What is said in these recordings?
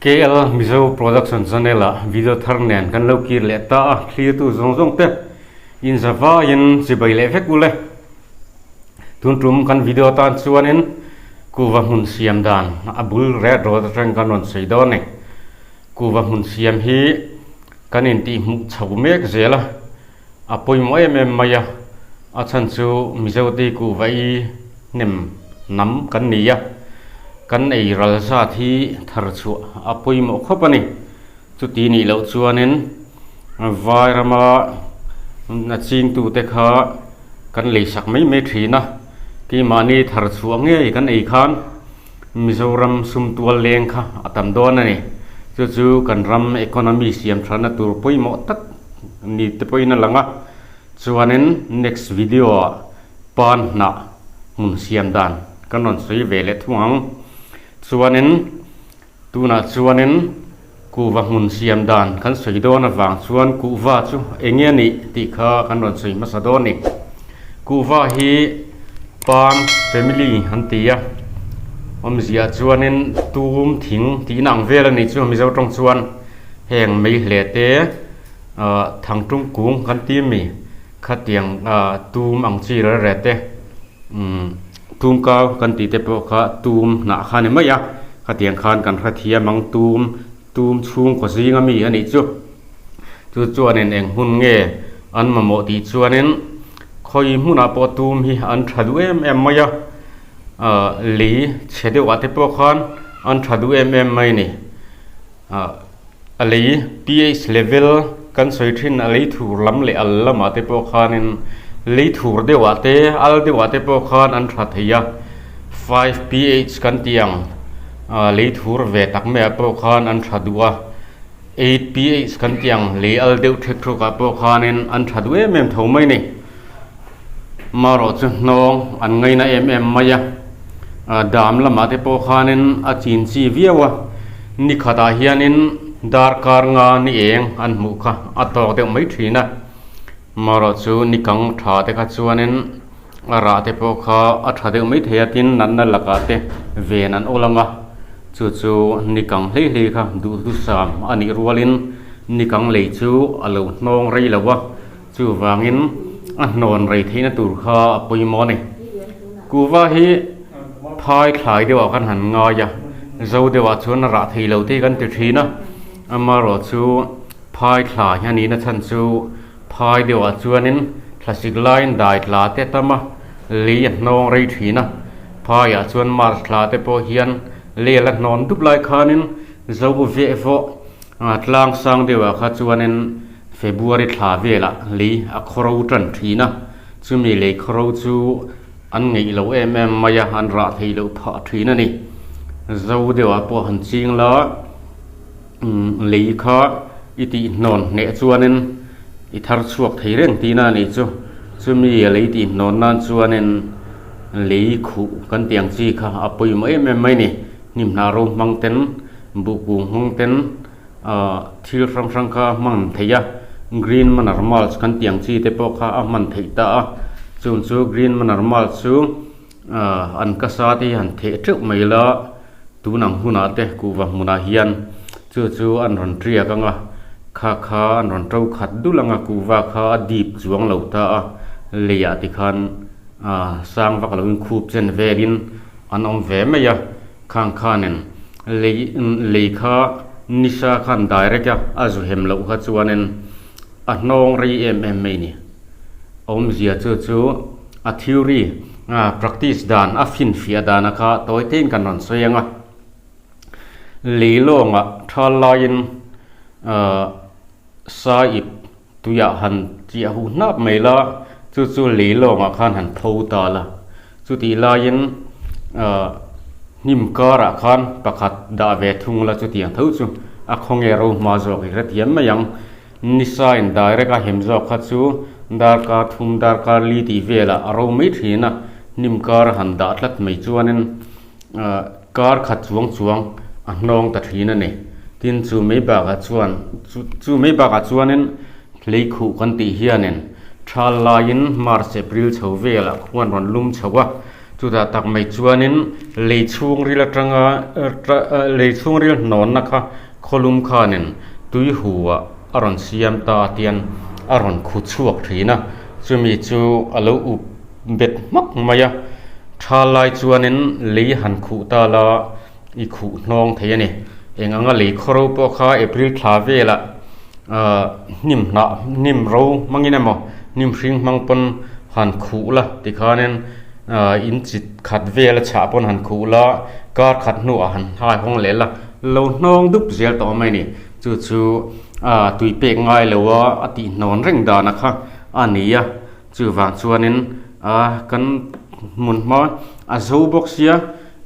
KL Mizo Production Channel ah video thar nen kan lo kir leh ta a, thlirtu zawng zawng te in za vaiin chibai leh vek ule. Tun tum kan video tan chuanin kuva hmun siam dan a bul ret rawt atang kan rawn sawi dawn a ni. Kuva hmun siam hi kan intihhmuh chho mek zel a, a pawimawh em em mai a, a chhan chu Mizo te kuhva i hnem hnam kan ni a, kan ei ral zat hi thar chhuah a pawimawh khawp a ni. Chuti nih loh chuanin vai rama a chingtute kha kan leisak mai mai thin a, keimahni thar chhuah ngei kan ei khan Mizoram sum tual leng kha a tam dawn a ni. Chu chu kan ram economy siam thana tur pawimawh tak ni te pawhin a lang a. Chuanin next video ah pan hnah hmun siam dan kan rawn sawi ve leh thung ang. Chuanin tunah chuanin kuhva hmun siam dan kan sawi dawn avang chuan kuhva chu eng nge a nih tih kha kan rawn sawi hmasa dawn a ni. Kuhva hi pan family an ti a, awmzia chuanin tum thing tihna ang vel a nih chu Mizo tawng chuan heng meihle te ah thangtung kung kan ti ami khatiang ah tum ang chi rel reh te umm tum kau kan tih te pawh kha tum hnah kha a ni mai a khatiang khan kan hrethiam ang tum tum chhungkaw zing ami a nih chu. Chu chuanin eng hmun nge an mamawh tih chuanin khawi hmunah pawh tum hi an tha duh em em mai a, ah lei chhe deuh ah te pawh khan an tha duh em em mai a ni. Ah a lei ph level kan sawi thin a lei thur lam leh al lamah te pawh khanin lei thur deuh ah te al deuh ah te pawh khan an tha thei a, five ph kan tih ang ah lei thur ve tak maiah pawh khan an tha duh a. 8ph kan tih ang lei al deuh thek thuk ah pawh khanin an tha duh em em tho mai ni. Marawh chu hnawng an ngaina em em mai a, dam lamah te pawh khanin a chin chi viau a, ni khatah hianin darkar nga ni eng an hmuh kha a tawk deuh mai thin a, marawh chu ni kang tha te kha chuanin A rah te pawh kha a tha deuh mai thei a tin natna lakah te ven an awl ang a, chu chu ni kang hlei hlei kha duhthusam a nih rualin ni kang lei chu a lo hnawng rei lo a, chuvangin a hnawn rei theihna tur kha a pawimawh a ni. Kuhva hi phai thlai deuhah khan han ngai a, zo deuhah chuan a rah thei lo te hi kan ti thin a, amaherawhchu phai thlai a nihna chhan chu Phai deuhah chuanin thlasik laiin dai tla te tam a, lei a hnawng rei thin a. Phaiah chuan March thla te pawh hian lei a la hnawn dup lai khanin zo veh vawh tlang sang deuhah kha chuanin February thla velah lei a khawro tan thin a. Chumi lei khawro chu an ngeih lo em em mai a, an rah thei loh phah thin a ni. Zo deuhah pawh han ching la. Lei kha i tihhnawn hneh chuanin i thar chhuak thei reng tihna a nih chu. Chumi lei tihhnawn nan chuanin lei khuh kan tih ang chi kha a pawimawh em em mai a ni. Hnim hnah ro hmang ten, buh kung hmang ten ah thil hrang hrang kha a hman theih a. Green manure mulch kan tih ang chi te pawh kha a hman theih ta a. Chung chu green manure mulch chu ah an kasa te hi han theh teuh mai la. Tun ang hunah te kuhva hmunah hian chu chu an rawn tiak ang a, kha kha an rawn to khat dul ang a, kuhva kha a dip chuang lo ta a, leiah tikhan ah sang vak loin khup chen velin an awm ve mai a, khang khanin lei lei kha nisa khan direct a a zu hem loh kha chuanin a hnawng rei em em mai a ni. Awmzia chu chu a theory a practice dan a finfiah dana kha tawi tein kan rawn sawi ang a. Lei lawngah thal laiin ahh saip tuiah han chiah huh hnap mai la chu chu lei lawngah khan han tho ta la. Chutih laiin ahh hnim karah khan pakhat dah ve thung la chutiang tho chu a khawnge ro hma zawk i hrethiam mai ang. Nisa in direct a hem zawk kha chu darkar thum darkar li tih velah a ro mai thin a, hnim kar a han dah tlat mai chuanin kar khat chuang chuang a hnawng ta thin a ni. Tin chu mai bakah chuan chu mai bakah chuanin hlei khuh kan tih hianin thal laiin March April chho velah khuan rawn lum chho a. Chutah tak mai chuanin lei chhungril atanga lei chhungril hnawnna kha khawlum khanin tui hu ah a rawn siam ta a tian a rawn khu chhuak thin a, chumi chu a lo up bet hmak mai a, tha lai chuanin lei han khuh ta la i khuh hnawng thei a ni. Eng anga lei khaw ro pawh kha April thla velah ahh hnim hnah hnim ro hmangin emaw hnim hring hmang pawn han khuh la tikhanin ahh in chi khat vel a chhah pawn han khuh la kar khat hnuah han hai hawng leh la lo hnawng dup zel tawh mai a ni. Chu chu ahh tui pek ngai lo a a tih hnawn reng dana kha a ni a. Chuvang chuanin a kan hmun hma a zo bawk sia,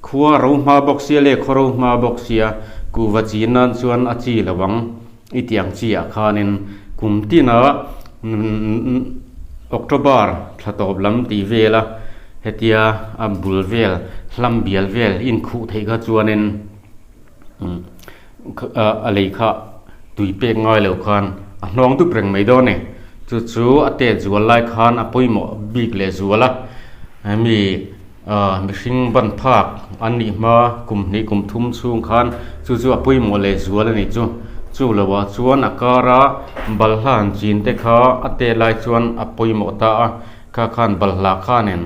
khua ro hma bawk sia leh khaw ro hma bawk sia, kuhva chin nan chuan a chi lo ang i tih ang chi ah khanin kum tina October thla tawp lam tih vela hetia a bul vel hlam bial vel inkhuh theih kha chuanin A lei kha tui pek ngai lo khan a hnawng dup reng mai dawn a ni. Chu chu a tet zual lai khan a pawimawh bik leh zual a. Hemi mihring ban phak an nih hma kum hnih kum thum chhung khan chu chu a pawimawh leh zual a ni chu. Chu loah chuan a kara balhla han chin te kha a tet lai chuan a pawimawh ta a. Kha khan balhla khanin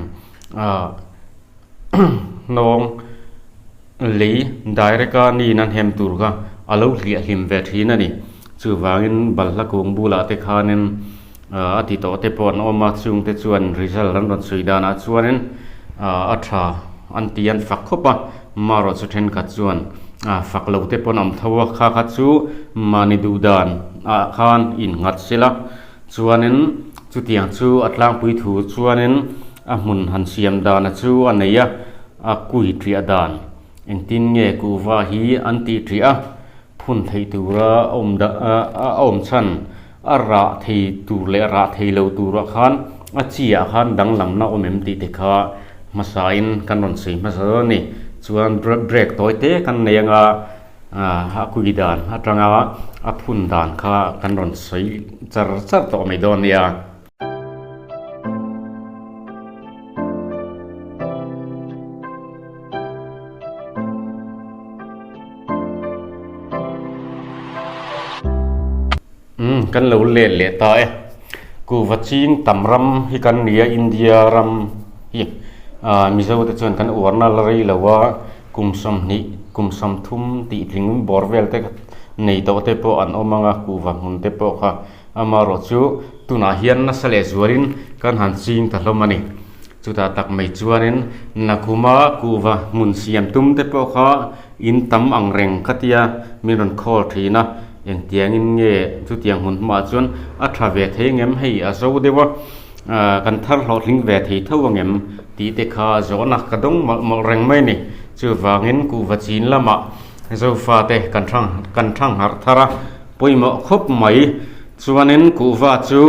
hnawng. Lei direct a niin an hem tur kha a lo hliah hlim ve thin a ni. Chuvangin balhla kung bulah te khanin a ti tawh te pawh an awm a, chung te chuan result an rawn sawi danah chuanin a tha an ti an fak khawp a, marawh chu thenkhat chuan fak lo te pawh an awm tho a, kha kha chu mahni duh dan ah khan innghat sela chuanin chutiang chu a tlangpui thu chuanin a hmun han siam dana chu a nei a. A kui ṭiah dan engtin nge kuhva hi an tih ṭiah a, phun theih tura a awm dah a awm chhan a rah thei tur leh rah thei lo turah khan a chi ah khan danglamna awm em tih te kha hmasain kan rawn sawi hmasa dawn a ni. Chuan break tawi te kan nei anga a kui dan atanga a phun dan kha kan rawn sawi char char tawh mai dawn a nia. Umm kan lo let leh ta e kuhva ching tam ram hi kan nia India ram hi ah Mizo te chuan kan uarna la rei lo a kum sawmhnih kum sawmthum tih tling bawr vel te nei tawh te pawh an awm ang a kuhva hmun te pawh kha. Amaherawh chu tunah hian nasa leh zualin kan han ching ta hlawm a ni. Chutah tak mai chuanin Nakhuma kuhva hmun siam tum te pawh kha in tam ang reng ka tia min rawn call thin a, engtiangin nge chutiang hmun hmaah chuan a tha ve thei ngem hei a zo deuh a, kan thar hlawhtling ve thei tho angem tih te kha zawhna ka dawng mawlh mawlh reng mai a ni. Chuvangin kuhva chin lamah Zofate kan kan thang harh thar a. Pawimawh khawp mai. Chuanin kuhva chu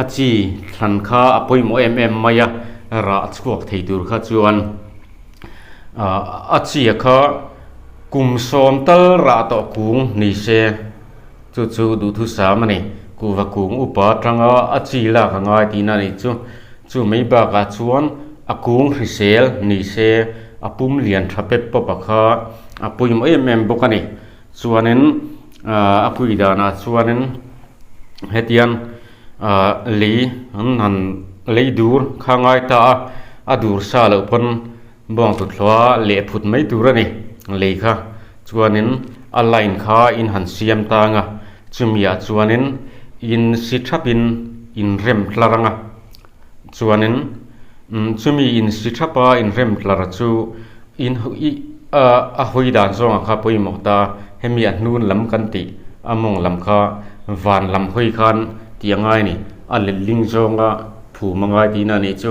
a chi thlan kha a pawimawh em em mai a, rah chhuak thei tur kha chuan a chi a kha kum sawm tal rah tawh kung ni se chu chu duhthusam a ni. Kuhva kung upa atanga a chi lak a ngai tihna a nih chu. Chu mai bakah chuan a kung hrisel ni se a pum lian tha pep pawp a kha a pawimawh em em bawk a ni. Chuanin a kui danah chuanin hetiang lei an han lei dur kha ngai ta a, a dur sa loh pawn bawng tuthlawh a leh phut mai tur a ni lei kha. Chuanin a line kha in han siam tang a, chumi ah chuanin in si thapin in rem tlar ang a, chuanin chumi in si thapa in rem tlar chu In a hawi dan zawngah kha pawimawh ta, hemi a hnun lam kan tih a mawng lam kha van lam hawi khan tih a ngai a ni, a letling zawnga phum a ngai tihna a nih chu,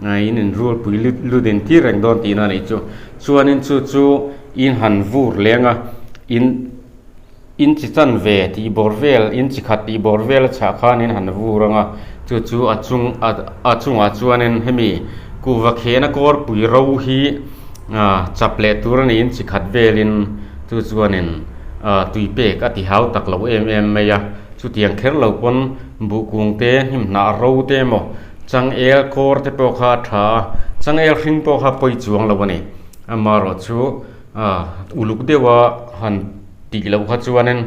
in inrualpui lut in tir reng dawn tihna a nih chu, chuanin chu chu in han vur leng a, in in chi chan ve tih bawr vel in chi khat tih bawr vel a chhah khan in han vur ang a chu chu a chung a chungah chuanin hemi kuhva khehna kawrpui ro hi ah chap leh tur a ni in chi khat velin chu chuanin ah tui pek a ti hau tak lo em em mai a chutiang kher lo pawn buh kung te hnim hnah ro te emaw changel kawr te pawh kha a tha a. Changel hring pawh kha pawi chuang lo a ni. Amaherawhchu uluk deuha han tih loh kha chuanin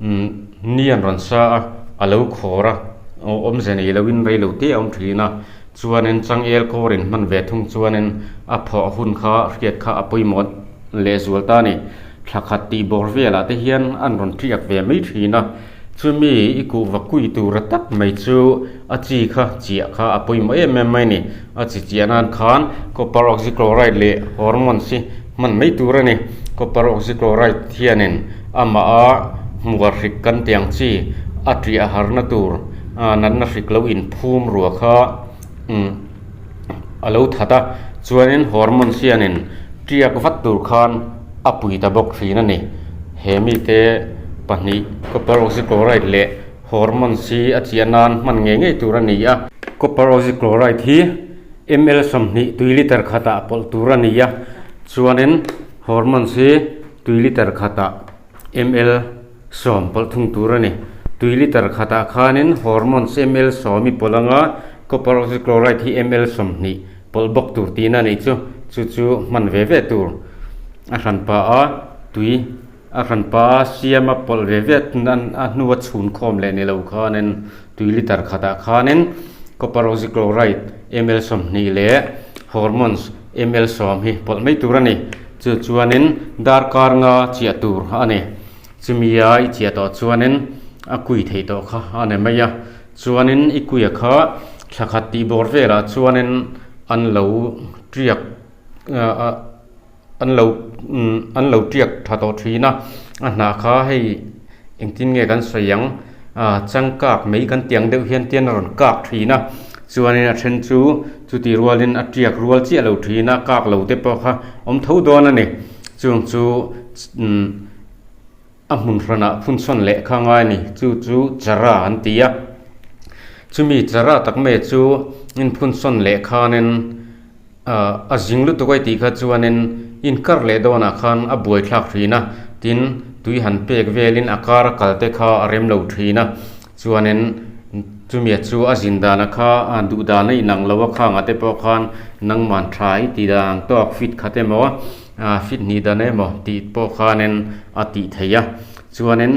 ni an rawn sa a, a lo khawr a, awmze nei loin rei lo te a awm thin a. Chuanin changel kawr in hman ve thung chuanin a phawh hun kha hriat kha a pawimawh lehzual ta a ni. Thla khat tih bawr velah te hian an rawn tiak ve mai thin a. Chumi i kuhva kui tura tak mai chu a chi kha chiah kha a pawimawh em em mai a ni. A chi chiah nan khan copper oxychloride leh hormones hi hman mai tur a ni. Copper oxychloride hianin amah a hmuar hrik kan tih ang chi a tiah harna tur natna hrik lo inphum rua kha a lo that a. Chuanin hormones hianin tiak vat tur khan a pui ta bawk thin a ni. He mite pahnih copper oxychloride leh hormones hi a chiah nan hman ngei ngei tur a ni a. Copper oxychloride hi ml 20 tui liter khatah pawlh tur a ni a, chuanin hormones hi tui liter khatah ml 10 pawlh thung tur a ni. Tui liter khatah khanin hormones ml 10 i pawlh anga copper oxychloride hi ml 20 pawlh bawk tur tihna a nih chu. Chu chu hman ve ve tur a hranpa a tui a hranpa a siam a pawlh ve ve a hnua chhun khawm leh ni lo khanin tui liter khatah khanin copper oxychloride ml 20 leh hormones ml 10 hi pawlh mai tur a ni. Chu chuanin darkar nga chiah tur a ni. Chumia i chiah tawh chuanin a kui theih tawh kha a ni mai a. Chuanin i kuia kha thla khat tih bawr velah chuanin an lo tiak an lo an lo tiak tha tawh thin a. A hnah kha hei engtin nge kan sawi ang changkak mai kan tih ang deuh hian tian a rawn kak thin a. Chuanin a then chu chuti rualin a tiak rual chiah lo thin a, kak lo te pawh kha awm tho dawn a ni. Chung chu A hmun hranah phunsawn leh kha ngai a ni. Chu chu chara an ti a. Chumi chara tak mai chu inphunsawn leh khanin a zing lutuk a tih kha chuanin inkar leh dawnah khan a buaithlak thin a. Tin, tui han pek velin a kar a kal te kha a rem lo thin a. Chuanin chumia chu a zin dana kha a duh dan a inang lo a khangah te pawh khan nangman tha i tih dan ang tawk fit khat emaw fit hnih dan emaw tih pawh khanin a tih theih a. Chuanin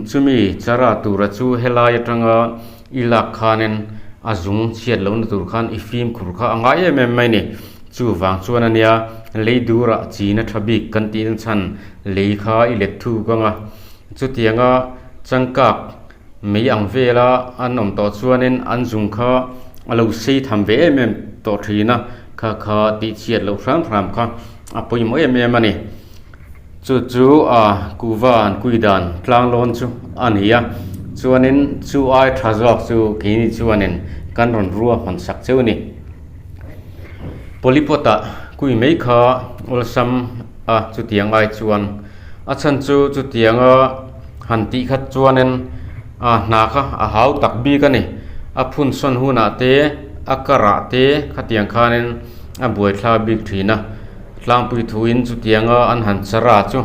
chumi chara tura chu helai atanga i lak khanin a zung chhiat lohna tur khan i fimkhur kha a ngai em em mai a ni. Chuvang chuan ania lei durah china tha bik kan tih na chhan lei kha i let thuk ang a. Chutianga changkak mei ang vela an awm tawh chuanin an zung kha a lo sei tham ve em em tawh thin a, kha kha tihchhiat loh hram hram kha a pawimawh em em a ni. Chu chu a kuhva an kui dan tlang lawn chu a ni a, chuanin chu ai tha zawk chu keini chuanin kan rawn ruahman sak cheu a ni. Polypot ah kui mai kha awlsam a chutiang ai chuan. A chhan chu chutianga han tih khat chuanin a hna kha a hau tak bik a ni. A phun sawn hunah te a karah te khatiang khanin a buaithla bik thin a. Tlangpui thuin chutianga an han chara chu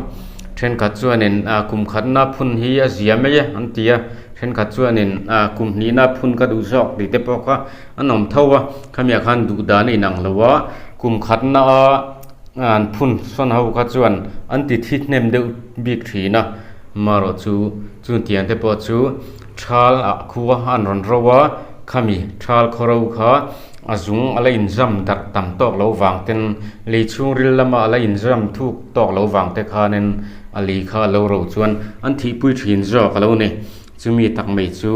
thenkhat chuanin a kum khatna phun hi a zia mai e an ti a. Thenkhat chuanin a kum hnihna phun ka duh zawk tih te pawh kha an awm tho a. Khamiah khan duh dan a inang lo a, kum khatna a. An phun sawn ho kha chuan an ti thi hnem deuh bik thin a, marawh chu chutiang te pawh chu thal ah khua an rawn ro a, khami thal khaw ro kha a zung a la inzam darh tam tawk lo vang ten lei chhungril lama a la inzam thuk tawk lo vang te khanin a lei kha a lo ro chuan an thihpui thin zawk a lo ni. Chumi tak mai chu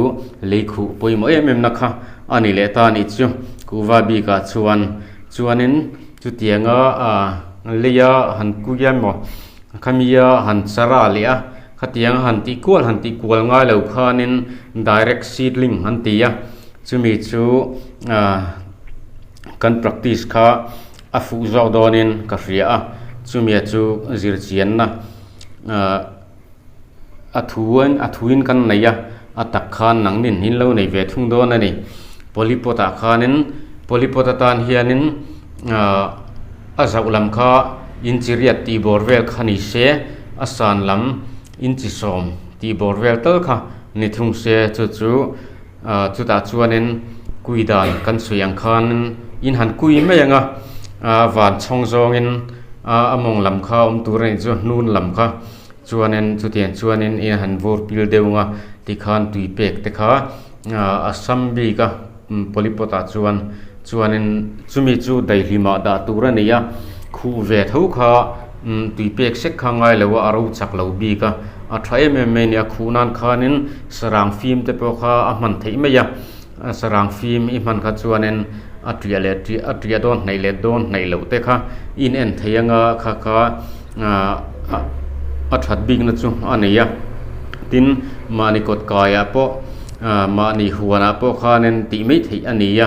lei khuh pawimawh em em na kha a ni leh ta a nih chu kuhva bikah chuan chuanin. Chutianga leia han kui a emaw khamia han chara leh a khatianga han tih kual han tih kual ngai lo khanin direct seedling an ti a chumi chu ah kan practice kha a fuh zawk dawnin ka hria a chumia chu zirchianna ah a thuin a thuin kan nei a a tak khan nangnin in lo nei ve thung dawn a ni polypot ah khanin polypot atan hianin ahh a zauh lam kha inchi riat tih bawr vel kha ni se a san lam inchi sawm tih bawr vel tal kha ni thung se chu chu ahh chutah chuanin kui dan kan sawi ang khanin. in han kui mai ang a ah van chhawng zawngin ah a mawng lam kha awm tur a nih chu hnun lam kha chuanin chutiang chuanin in han vur pil deuh ang a tikhan tui pek te kha ah a sam bik a polypot ah chuan chuanin chumi chu daihlimah dah tur a ni a khuh ve tho kha tui pek sek kha a ngai lo a a ro chak lo bik a a tha em em mai a ni a khuh nan khanin sarang fim te pawh kha a hman theih mai a sarang fim i hman kha chuanin a tiah leh tiah a tiah dawn hnaih leh dawn hnaih loh te kha in en thei anga kha kha ah a that bik na chu a nei a tin mahni kawt kaiah pawh ah mahni huanah pawh khanin tih mai theih a ni a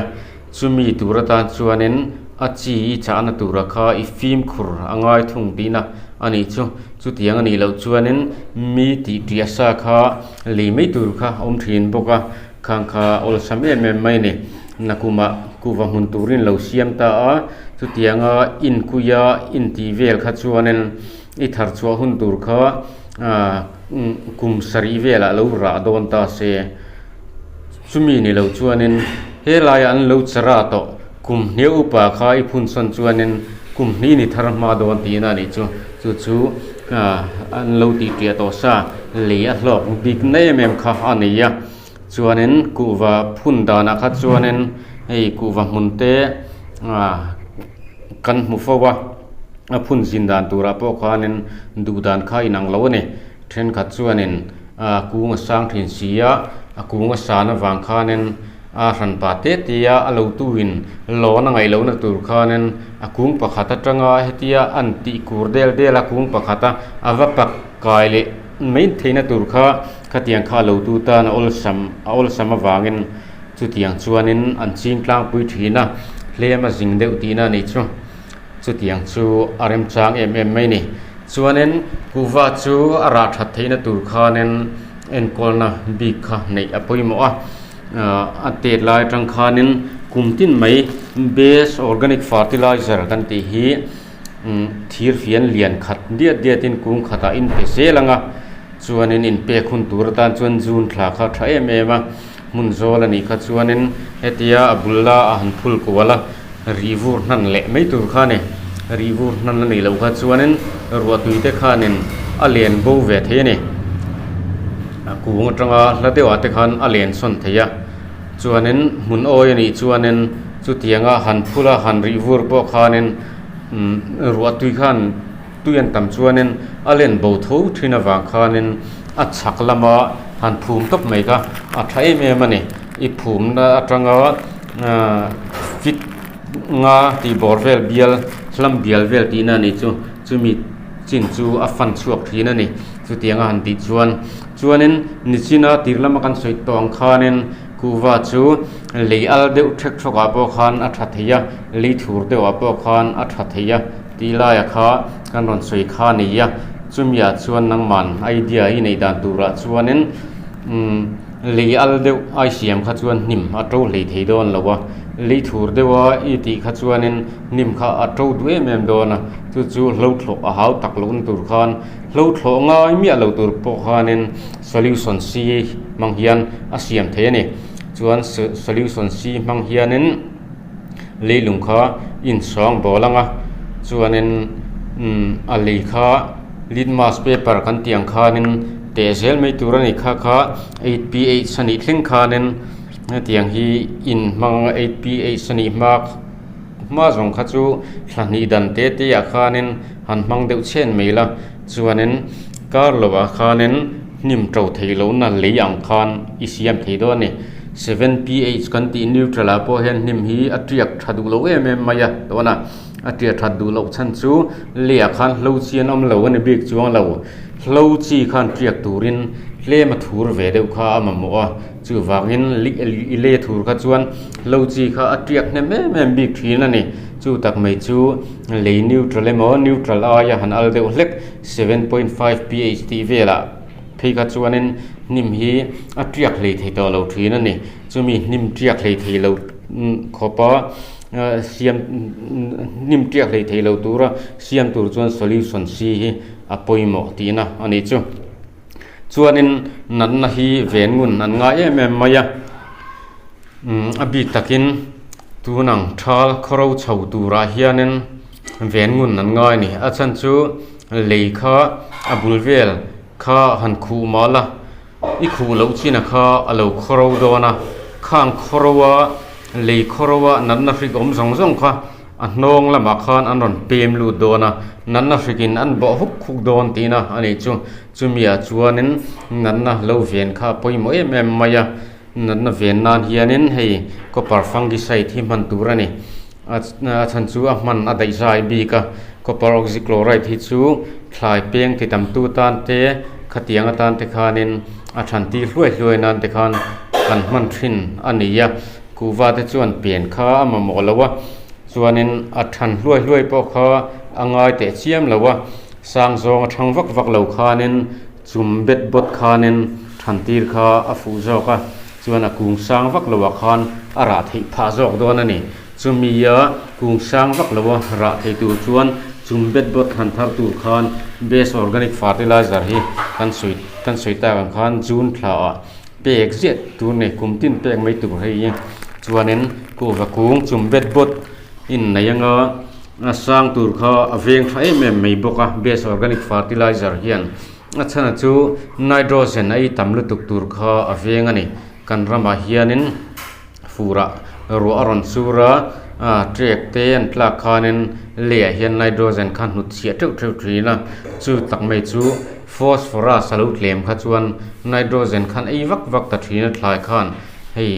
chumi tur atan chuanin a chi i chahna tura kha i fimkhur a ngai thung tihna a nih chu chutiang a nih loh chuanin mi tih tiah sa kha lei mai tur kha a awm thin bawk a. Khang kha awlsam em em mai a ni. Nakumah kuhva hmun turin lo siam ta a, chutianga inkuia intih vel kha chuanin i thar chhuah hun tur kha kum sarih velah lo rah dawn ta se. Chumi ni lo chuanin helaiah an lo chara tawh kum hniah upa kha i phun sawn chuanin kum hnih ni thar hma dawn tihna a nih chu. Chu chu an lo tih ṭiah tawh sa lei a hlawk bik na em em kha a nei a. Chuanin kuhva phun danah kha chuanin hei kuhva hmun te ah kan hmu fo a, a phun zin dan turah pawh khanin duh dan kha inang lo a ni. Thenkhat chuanin ah kung a sang thin si a, a kung a san avang khanin a hran pa te te a, a lo tuin lawn a ngaih lohna tur khanin a kung pakhat atanga hetia an tih kur del del a kung pakhata a va pak kai leh mai theihna tur kha Khatiang kha lo tu tan a awlsam a awlsam avangin chutiang chuanin an ching tlangpui thin a, hlem a zing deuh tihna a nih chu. Chutiang chu a remchang em em mai a ni. Chuanin kuhva chu a rah that theihna tur khanin enkawlna bik kha neih a pawimawh a, a tet lai atang khanin kum tin mai base organic fertilizer kan tih hi thir fian lian khat diat diatin kung khatah in pe zel ang a. Chuanin inpek hun tur atan chuan June thla kha a tha em em a, hmun zawl a nih kha chuanin hetia a bul la a han phul kual a, rih vur hnan leh mai tur kha a ni. Rih vur hnan a nih loh kha chuanin ruahtui te khanin a len bo ve thei a ni. A kung atanga hla deuhah te khan a len sawn thei a, chuanin hmun awi a nih chuanin chutianga han phul a han rih vur pawh khanin ruahtui khan. Tui an tam chuanin a len bo tho thin avang khanin a chhak lama han phum tawp mai kha a tha em em a ni. I phumna atanga fit nga tih bawr vel bial hlam bial vel tihna a nih chu chumi chin chu a fan chhuak thin a ni. Chutianga han tih chuan chuanin nichina tir lama kan sawi tawh ang khanin kuhva chu lei al deuh thek thawkah pawh khan a tha thei a, lei thur deuhah pawh khan a tha thei a. Tih laia kha kan rawn sawi kha a ni a, chumiah chuan nangman idea i neih dan turah chuanin umm lei al deuh a i siam kha chuan hnim a to hlei thei dawn lo a, lei thur deuha i tih kha chuanin hnim kha a to duh em em dawn a, chu chu hlo thlawh a hau tak lohna tur khan hlo thlawh ngai miah lo tur pawh khanin solution C hmang hian a siam thei a ni. Chuan solution C hmang hianin. Leilung kha insawng bawl ang a, chuanin umm a lei kha litmus paper kan tih ang khanin teh zel mai tur a ni kha kha 8ph a nih thleng khanin hetiang hi in hmang anga 8ph a nih hma hma zawng kha chu thla hnih dan te te ah khanin han hmang deuh chhen mai la chuanin kar lovah khanin hnim to theih lohna lei ang khan i siam thei dawn a ni. 7ph kan tih neutral ah pawh hian hnim hi a tiak tha duh loh em em mai a tawna a tiak that duh loh chhan chu lei ah khan hlo chi an awm lo a ni bik chuang lo hlo chi khan tiak turin tlem a thur ve deuh kha a mamawh a chuvangin i lei a thur kha chuan hlo chi kha a tiak hnem em em bik thin a ni chu tak mai chu lei neutral emaw neutral aia han al deuh hlek 7.5ph tih velah. Phei kha chuanin hnim hi a tiak hlei thei tawh lo thin a ni. Chumi hnim tiak hlei thei lo khawpa siam hnim tiak hlei thei lo tura siam tur chuan solution C hi a pawimawh tihna a nih chu. Chuanin natna hi ven ngun an ngai em em mai a, a bik takin. Tunang thal khawro chho turah hianin ven ngun an ngai a ni. A chhan chu lei kha a bul vel kha han khuh mal a, i khuh loh chin a kha a lo khawro dawn a, khang khawro a lei khawro a natna hrik awm zawng zawng kha a hnawng lamah khan an rawn pem lut dawn a, natna hrikin an bawh huk huk dawn tihna a nih chu. Chumi ah chuanin natna lo ven kha a pawimawh em em mai a. Natna ven nan hianin hei copper fungicide hi hman tur a ni. A chhan chu a hman a daih zai bik a, copper oxychloride hi chu thlai peng ti tam tu tan te khatiang atan te khanin a than tir hluai hluai nan te khan kan hman thin a ni a, kuhva te chuan pen kha a mamawh lo a, chuanin a than hluai hluai pawh kha a ngai teh chiam lo a, sang zawng a thang vak vak lo khanin Chum bet bawt khanin thantir kha a fuh zawk a, chuan a kung sang vak loah khan a rah theih phah zawk dawn a ni. Chumia kung sang vak loa rah thei tur chuan chum bet bawt han thar tur khan best organic fertilizer hi kan sawi kan sawi tak ang khan June thlaah pek ziah tur nei kum tin pek mai tur hei hi. Chuanin kuhva kung chum bet bawt innei anga A sang tur kha a veng tha em em mai bawk a, best organic fertilizer hian a chhan chu nitrogen a ei tam lutuk tur kha a veng a ni. Kan ramah hianin furah ruah a rawn sur a, trek te an tlak khanin leiah hian nitrogen kha hnut chhiah teuh teuh thin a, chu tak mai chu phosphorus a lo tlem kha chuan nitrogen khan ei vak vak ta thin a thlai khan hei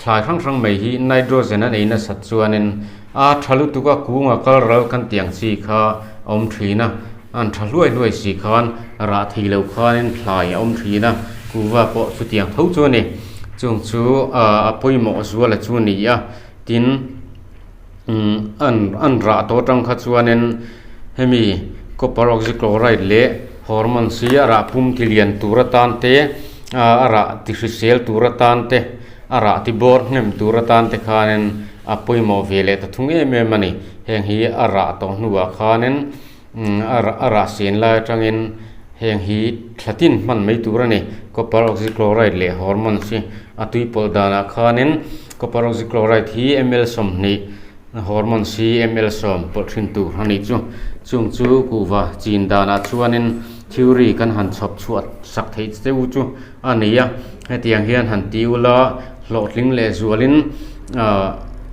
thlai hrang hrang mai hi nitrogen an ei nasat chuanin A tha lutuk a kung a kal ral kan tih ang chi kha a awm thin a, an tha hluai hluai si khan rah thei lo khanin thlai a awm thin a, kuva pawh chutiang tho chu a ni. Chung chu a pawimawh zuala chu a ni a, tin an an rah tawh atang kha chuanin hemi copper oxychloride leh hormones hi a rah pum ti lian tur atan te a rah ti hrisel tur atan te A rah ti bawr hnem tur atan te khanin a pawimawh ve leh ta thung em em a ni. Heng hi a rah tawh hnuah khanin a rah a rah sen lai atangin heng hi thla tin hman mai tur a ni. Copper oxychloride leh hormones hi a tui pawlh danah khanin copper oxychloride hi ml 20 hormones hi ml 10 pawlh thin tur a nih chu. Chung chu kuhva chin danah chuanin theory kan han chhawp chhuah sak theih cheu chu a ni a, hetiang hian han ti ula hlawhtling leh zualin ahh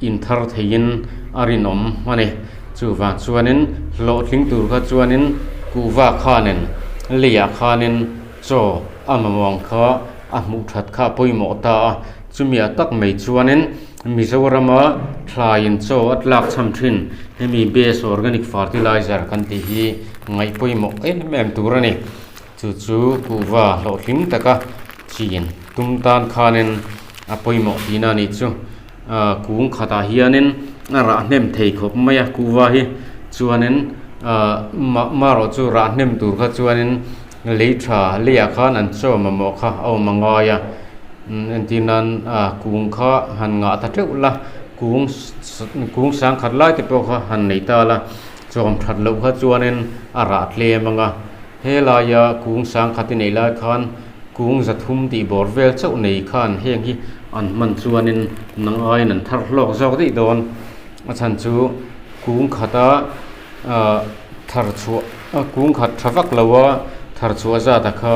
inthar theiin a rinawm a ni. Chuvang chuanin hlawhtling tur kha chuanin kuhva khanin leiah khanin chaw a mamawng kha a hmuh that kha a pawimawh ta a, chumiah tak mai chuanin Mizorama thlaiin chaw a tlak cham thin hemi base organic fertilizer kan tih hi ngaih pawimawh em em tur a ni. Chu chu kuhva hlawhtling taka chin tum tan khanin a pawimawh tihna a nih chu. Ahh kung khatah hianin a rah hnem thei khawp mai a kuhva hi chuanin ahh marawh chu rah hnem tur kha chuanin lei tha leiah khan an chaw mamawh kha a awm a ngai a entir nan ahh kung kha han ngah ta teuh la kung kung sangkhat lai te pawh kha han nei ta la chawm that loh kha chuanin a rah tlem ang a. He laia kung sangkhat i neih lai khan kung zathum tih bawr vel chauh nei khan heng hi an hman chuanin nang aiin an thar hlawk zawk daih dawn. A chhan chu kung khata ah thar chhuah kung khat tha vak lo a thar chhuah zat a kha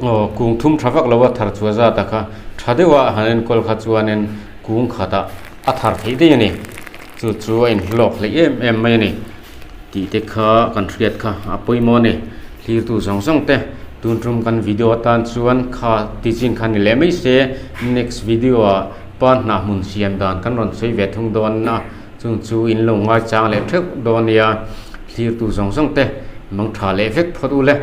aw kung thum tha vak lo a thar chhuah zat a kha tha deuh a han enkawl kha chuanin kung khatah a thar theih daih a ni. Chu chu a inhlawk hleih em em mai a ni. Tih te kha kan hriat kha a pawimawh a ni. Thlirtu zawng zawng te tun tum kan video atan chuan kha tichin kha ni leh mai se next video ah pa hnah hmun siam dan kan rawn sawi ve thung dawn a chung chu in lo ngaichang leh theuh dawn nia. Thlirtu zawng zawng te mang tha leh vek phawt u le.